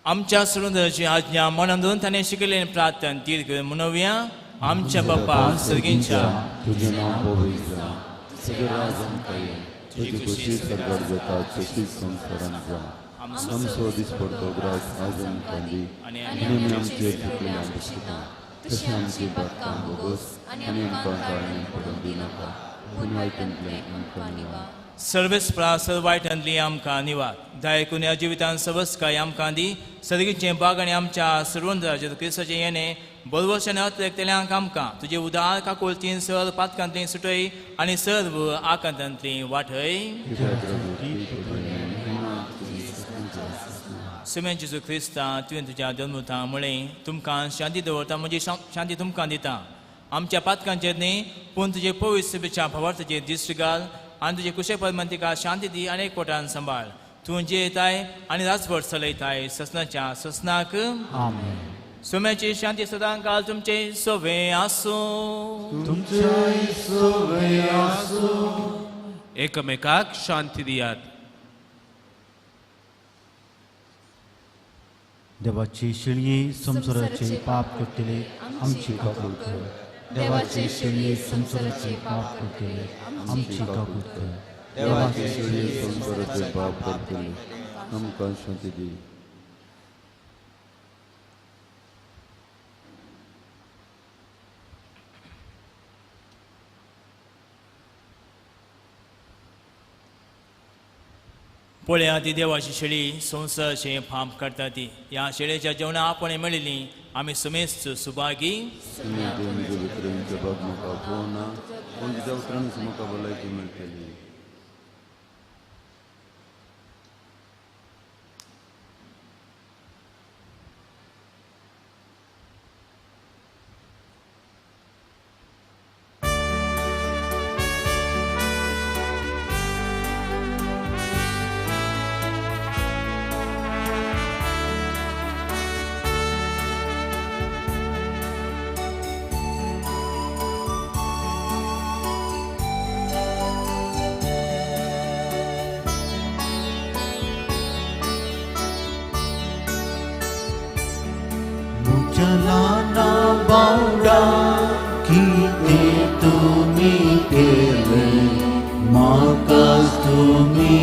आमच्या सुरुंदराची आज्ञा मनान धरून ताणें शिकयल्लें प्रार्थना दीर्घ म्हणोवया. आमच्या बापा सर्गींच्या, तुझें नांव पवित्र जावं, तुजें राज आमकां येवं, तुजी खुशी सर्गार जाता तशीच संवसारांत जावं. आमचो दिसपडतो ग्रास आज आमकां दी आनी आमी आमचे चुकलेले आमकां तशें आमची बातकां भोगोस आनी आमकां ताळणें पडूंक दिनाका, पूण वायटांतलें आमकां निवार. सर्वेस्परा सर्व वायटांतली आमकां निवार. दया ह्या जिवितान सवस्काय आमकां दी. सर्गीचें बाग आनी आमच्या सर्वंद्रा जेजू क्रिस्ताचें येणें बरवशान अत्रेकतल्यांक आमकां तुजे उदार काकुळतीन सर्व पातकांतली सुटय आनी सर्व आकांतांतली वाटय. सुमेन जेजू क्रिस्ता, तुवें तुज्या जल्मता म्हळें, तुमकां शांती दवरता, म्हजी शांती तुमकां दिता. आमच्या पातकांचेर न्ही पूण तुजे पवित्र सभेच्या भावार्थाचेर दिश्ट घाल आनी तुजे कुशे परमान तिका शांती दी आनी एकवटान सांबाळ. तूं जियेताय आनी राजवट चलयताय ससनाच्या ससनाक. आमेन. सुम्याची शांती सदां काल तुमचे सोवे आसूं. तुमचे सोवे आसूं. एकमेकाक शांती दियात. देवाची शेळये संवसाराचे पाप करतले आमची काकूळ कर. देवाचे शेळये संवसाराचे पाप करतले आमची काकूळ कर. देवाचे शेळये संवसाराचे पाप करतले आमकां शांती दी. पळया ती देवाची शेळी संवसाराचें पाप काडटा ती. ह्या शेळयेच्या जेवणा आपण मेळिल्ली आमी सुमेस्त सुभागी. म्हाका पळोवना पूण तुज्या उतरानच म्हाका भलायकी मेळटली. मुजलाना बावडा कितें तुमी केलें म्हाकाच तुमी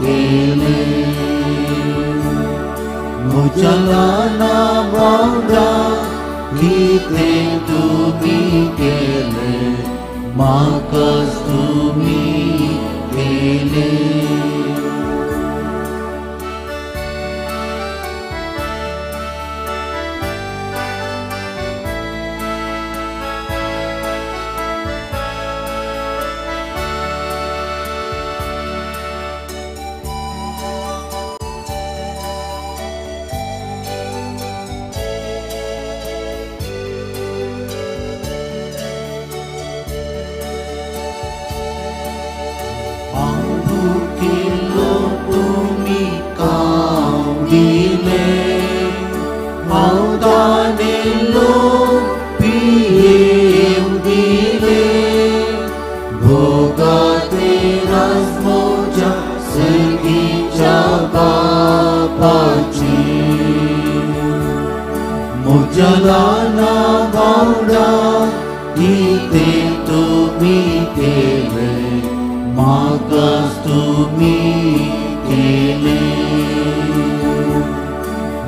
केलें. मुजलाना बावडा कितें तुमी केलें म्हाकाच तुमी केलें. मुजलाना बावडा कितें तुमी केलें म्हाकाच तुमी केलें.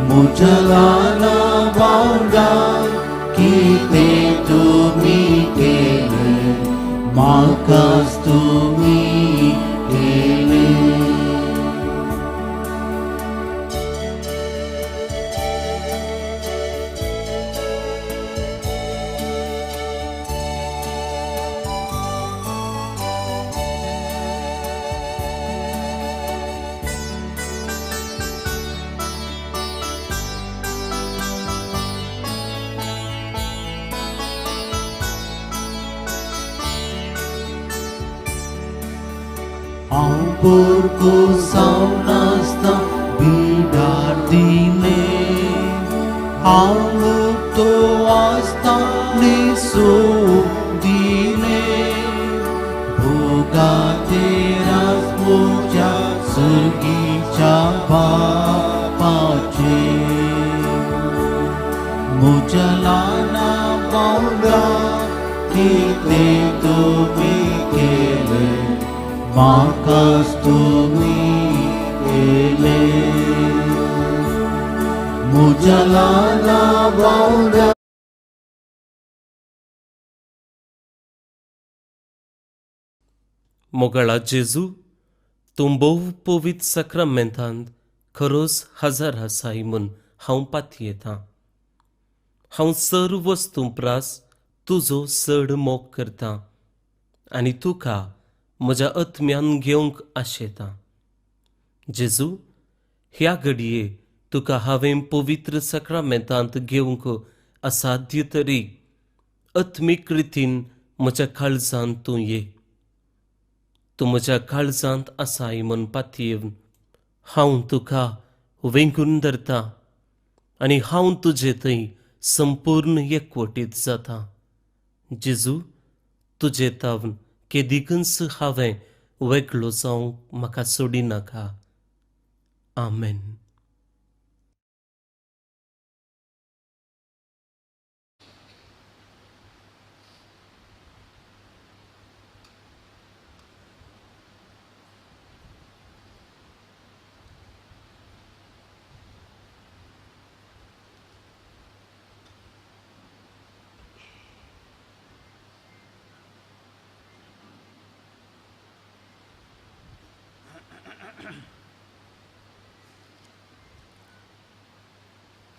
मुजलाना बावडा कितें तुमी केलें म्हाकाच तुमी केलें. हांव पोरको जावन आसता बिडार दिलें हांव मुक्तो आसता न्हेसो दिलें. भोगातेरास म्हज्या सर्गीच्या बापाचें. मुजलाना बावडा कितें तुमी केलें म्हाकाच तुमी केलें. मुजलाना बावडा. मोगाळा जेजू, तूं भोव पवित्र साक्रामेंतांत खरोच हजर आसाय म्हूण हांव पातयेतां. हांव सर्व वस्तूं प्रास तुजो चड मोग करतां आनी तुका म्हज्या आत्म्यान घेवंक आशेतां. जेजू, ह्या घडये तुका हांवें पवित्र साक्रामेंतांत घेवंक असाध्य तरी आत्मीक रितीन म्हज्या काळजांत तूं ये. तूं म्हज्या काळजांत आसाय म्हूण पातयेवन हांव तुका वेंगून धरतां आनी हांव तुजे थंय संपूर्ण एकवटीत जाता. जेजू, तुजे तावन केदिकूच हांवें वेगळो जावंक म्हाका सोडिनाका. आमेन.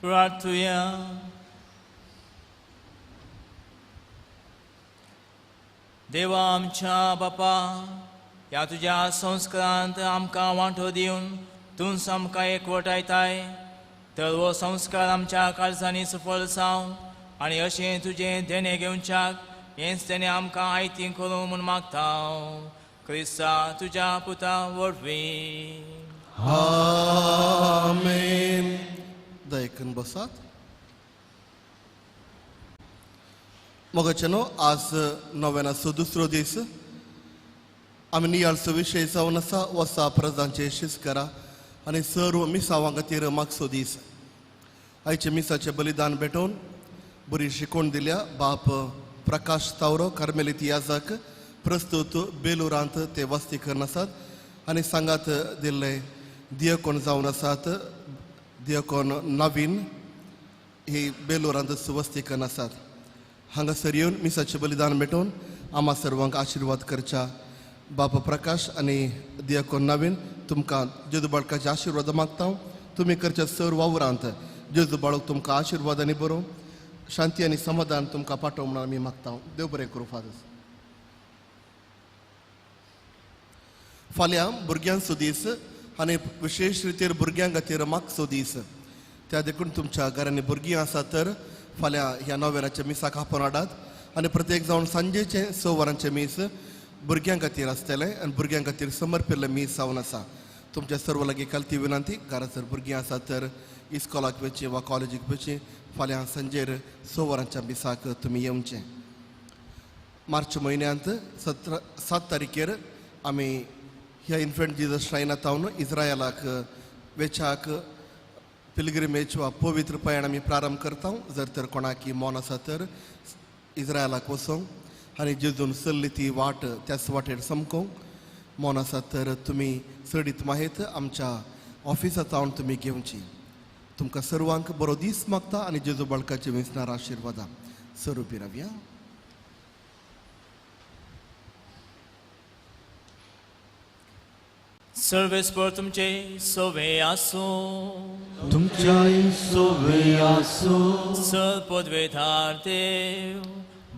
प्रार्थुया. देवा आमच्या बापा, ह्या तुज्या संस्कारांत आमकां वांटो दिवन तूंच आमकां एकवटायताय, तर हो संस्कार आमच्या काळजांनी सफळ जावं आनी अशें तुजें देणें घेवच्याक हेंच तेणें आमकां आयती करूं म्हूण मागता क्रिस्ता तुज्या पुता वरवीं. आमेन. दयकन बसात. मोगाचे न्हू, आज नव्यानाचो दुसरो दीस. आमी नियाळचो विशय जावन आसा वसा प्रजांचे शिस्करा आनी सर्व मिसावां खातीर मागचो दीस. आयचे मिसाचें बलिदान भेटोवन बरी शिकवण दिल्या बाप प्रकाश तावरो कार्मेलीत याजक, प्रस्तुत बेलुरांत ते वस्ती करून आसात आनी सांगात दिल्ले दियकोन जावन आसात दियकोन नवीन ही बेलुरांत वस्ती करून आसात. हांगासर येवन मिसाचें बलिदान भेटोवन आमा सर्वांक आशिर्वाद करच्या बाप प्रकाश आनी दियकोन नवीन तुमकां जेजू बाळकाचे आशिर्वाद मागता. तुमी करच्या सर्व वावरांत जेजू बाळक तुमकां आशिर्वाद आनी बरोवं शांती आनी समाधान तुमकां पाठोवं म्हणून आमी मागता. देव बरें करूं फादर्स. फाल्यां भुरग्यांचो दीस आनी विशेश रितीर भुरग्यां खातीर मागचो दीस. त्या देखून तुमच्या घरांनी भुरगीं आसात तर फाल्यां ह्या नव्यानाच्या मिसाक आपोवन हाडात आनी प्रत्येक जावन सांजेचें 6 वरांचें मीस भुरग्यां खातीर आसतलें आनी भुरग्यां खातीर समर्पिल्लें मीस जावन आसा. तुमच्या सर्व लागीं कालती विनंती, घरांत जर भुरगीं आसात तर इस्कॉलाक वचचीं वा कॉलेजीक वचचीं, फाल्यां सांजेर 6 वरांच्या मिसाक तुमी येवचें. मार्च म्हयन्यांत 7 तारखेर आमी ह्या इन्फंट जिजस श्रायनात हांव इस्रायलाक वेच्याक पिलग्रिमेज वा पवित्र पयण आमी प्रारंभ करता. जर तर कोणाकी मन आसा तर इस्रायलाक वचोंक आनी जेजून चल्ली ती वाट त्याच वाटेर समकोंक मन आसा तर तुमी चडीत माहीत आमच्या ऑफिसांत हांव तुमी घेवची. तुमकां सर्वांक बरो दीस मागता आनी जेजू बाळकाचे वेंचणार आशिर्वादा स्वरुपी रावया. सर्वेस्पर तुमचे सोवे आसूं, तुमच्याय सोवे आसूं. सर पदवेधार देव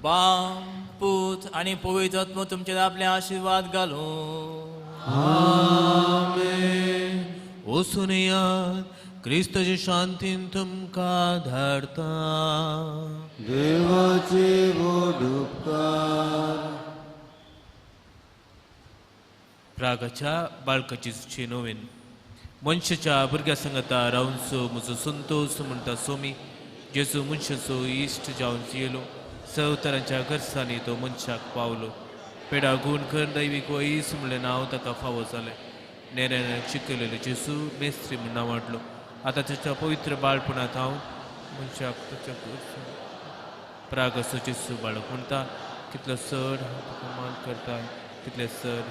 बाप पूत आनी पवित्र आत्मो तुमचेर आपले आशिर्वाद घालूं. आमेन. वचून येयात, क्रिस्ताचे शांतीन तुमकां धाडता. देवाचे व्हड उपकार. प्रागाच्या बाळकाची नवीन मनशाच्या भुरग्या सांगता रावनचो म्हजो संतोष म्हणटा सोमी जेजू मनशाचो इश्ट जावन येयलो. सवतरांच्या गरजांनी तो मनशाक पावलो. पेडा गूण कर दैवीक वयस म्हणलें नांव ताका फावो जालें. नेऱ्यान शिकयलेलो जेजू मेस्त्री म्हूण नांव वाडलो. आतां ताच्या पवित्र बाळपणांत हांव मनशाक ताच्या प्रागाचो जेजू बाळक म्हणटा कितलो चड हांव तुका मान करता, कितले चड.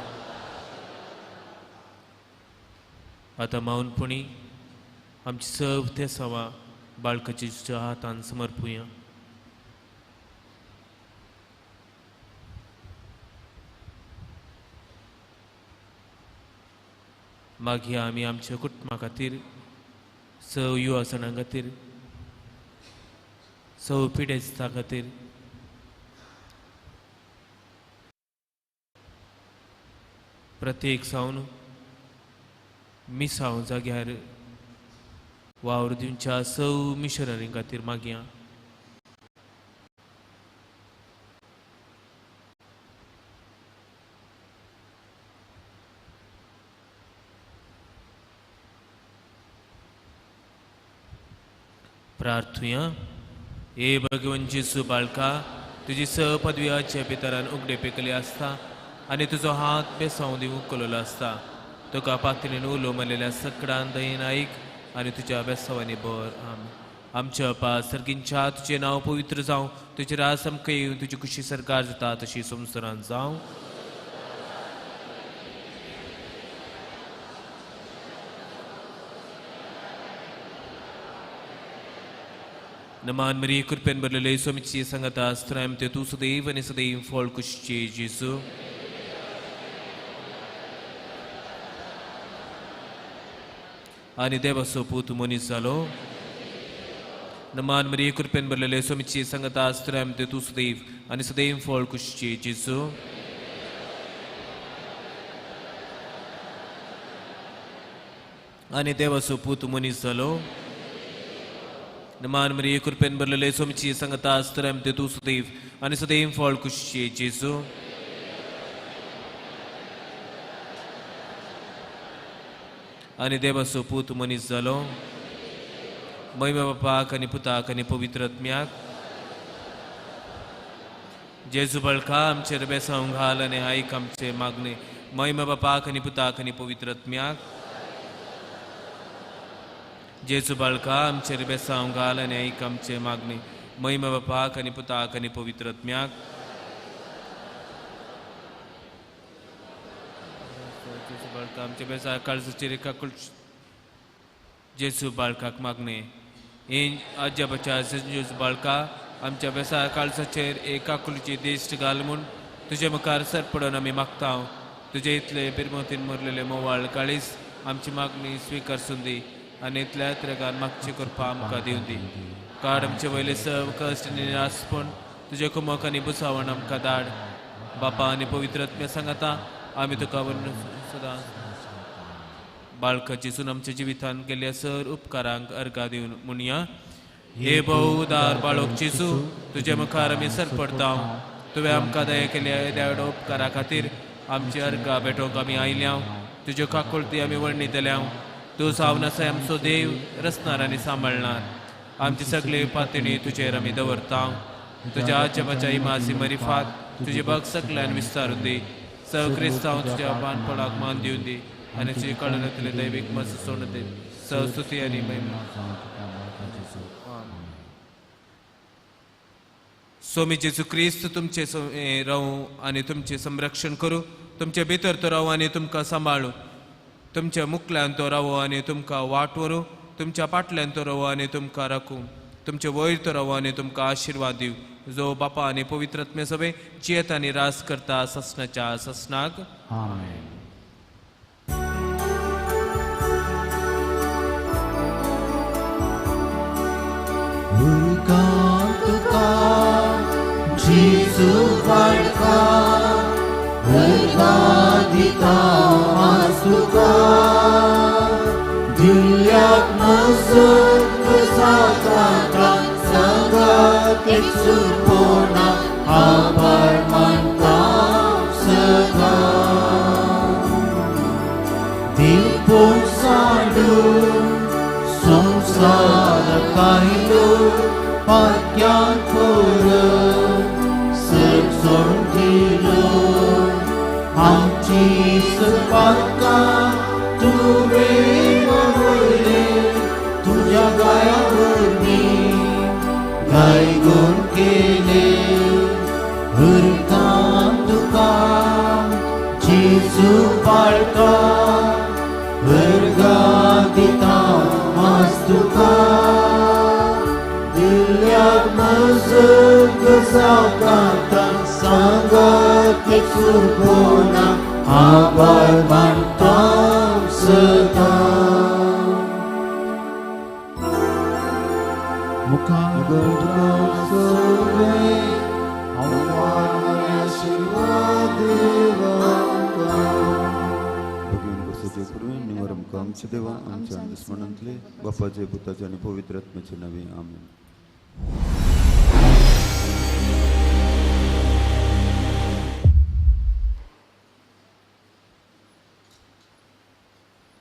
आतां मावनपणी आमची सव ते सवा बाळकाच्या हातान समर्पुया. मागीर आमी आमच्या कुटुंबा खातीर, सव युवासणां खातीर, सव पिडेस्तां खातीर, प्रत्येक सावन मिसांव जाग्यार वावर दिवच्या सव मिशनरीं खातीर मागया. प्रार्थुया. हे भगवन जेजू बाळका, तुजी स पदव्याच्या पितरान उगडे पेकले आसता आनी तुजो हात बेसांव दिवंक कलोलो आसता. तुका पातळीन उलो मारलेल्या सकडान दयेन आयक आनी तुज्या बेसांवांनी भर. आम आमच्या पा सर्गींच्या तुजें नांव पवित्र जावं, तुजें राज आमकां येवन तुजी खुशी सरकार जाता तशी संवसारांत जावं. नमान मरी कृपेन भरलेले स्वामीची सांगता आसतना ते तूं सदैव आनी सदैव फळ कुशीचे जेजू. आनी देवाचो पूत मनीस जालो. नमान मरिये कृपेन भरलेले स्वामीची संगता स्त्रियां मदें तूं सदैव आनी सदैव फळ कुशीचे जेजू. आनी देवाचो पूत मनीस जालो. नमान मरिये कृपेन भरलेले स्वामीची संगता स्त्रियां मदें तूं सदैव आनी सदैव फळ कुशीचे जेजू. आनी देवाचो पूत मनीस जालो. महिमा बापाक आनी पुताक आनी पवित्र आत्म्याक. जेजू बळका आमचेर बेसांव घाल आनी आयक आमचे मागणे. महिमा बापाक आनी पुताक आनी पवित्र आत्म्याक. जेजू बाळका आमचेर बेसांव घाल आनी आयक आमचे मागणे. महिमा बापाक आनी पुताक आनी पवित्र आत्म्याक. जेजू बाळका आमचे बेसा काळजाचेर काकुळ. जेजू बाळकाक मागणे. आज्याबाच्या जेजू बाळका आमच्या बेसा काळजाचेर एक काकुळची दिश्ट घाल म्हूण तुजे मुखार सर पडून आमी मागता. तुजे इतले बिरमतीन मुरलेले मोवाळ काळीस आमची मागणी स्विकारसून दी आनी इतल्या त्रेगान मागची करपा आमकां दिवन दी. काड आमचे वयले सब कश्ट आनी निरासपण तुजे कुमक आनी बुसावण आमकां धाड. बापा आनी पवित्र आत्म्या सांगाता आमी तुका सदां बाळका जेजून आमच्या जिवितान केल्ल्या सर उपकारांक अर्घा दिवन म्हणया. हे बहुदार बाळक जेजू तुजे मुखार आमी सर पडता. तुवें आमकां दया केल्या येद्या उपकारा खातीर आमची अर्घा भेटोवंक आमी आयल्या. तुज्यो काकुळती आमी वर्णितल्या. तूं जावन आसा आमचो देव रचणार आनी सांबाळणार. आमची सगळी पातणी तुजेर आमी दवरता. तुज्या आजबाच्या इमासी मरिफात तुजे बाग सगळ्यान विस्तारून दी. सव क्रिस्तांव तुज्या बानपणाक मान दिवन दी आनी तुजे कळनातले दैवीक मस्त सोडून दी. स्तुती आनी महिमा. स्वामी जेजू क्रिस्त तुमचे रावूं आनी तुमचें संरक्षण करूं. तुमचे भितर तो रावूं आनी तुमकां सांबाळूं. तुमच्या मुखल्यान तो रावो आनी तुमकां वाट व्हरूं. तुमच्या पाटल्यान तो रावो आनी तुमकां राखूं. तुमचे वयर तो रावो आनी तुमकां आशिर्वाद दिवं. जो बापा आनी पवित्र आत्म्या सभे जियेत आनी रास करता ससनाच्या ससनाक. आमेन. तुका जेजू बाळका अर्घा दिता आज तुका. दिल्याक मजत जाता सांगात एकसुरपणा आभार मानता सदां. दिवपोण साडून संवसार कायलो पाक्यान परत सगसण दिलो. आमची सपाका तुवें वळयलें तुज्या गाया वरवीं गायगुण केलें. अर्घां तुका जेजू बाळका अर्घा दिता आज तुका. दिल्याक मजत जावकाता सांगात एकसुरपणा आभार मानता सदां. मुखार सगळे आव्हान आशिर्वाद देवांकां. भगीन बसोचे पूर्वी निवर आमकां आमच्या देवा आमच्या दुस्मनांतले बापाचे पुताचे आनी पवित्र आत्म्याचे नांवे. आमेन.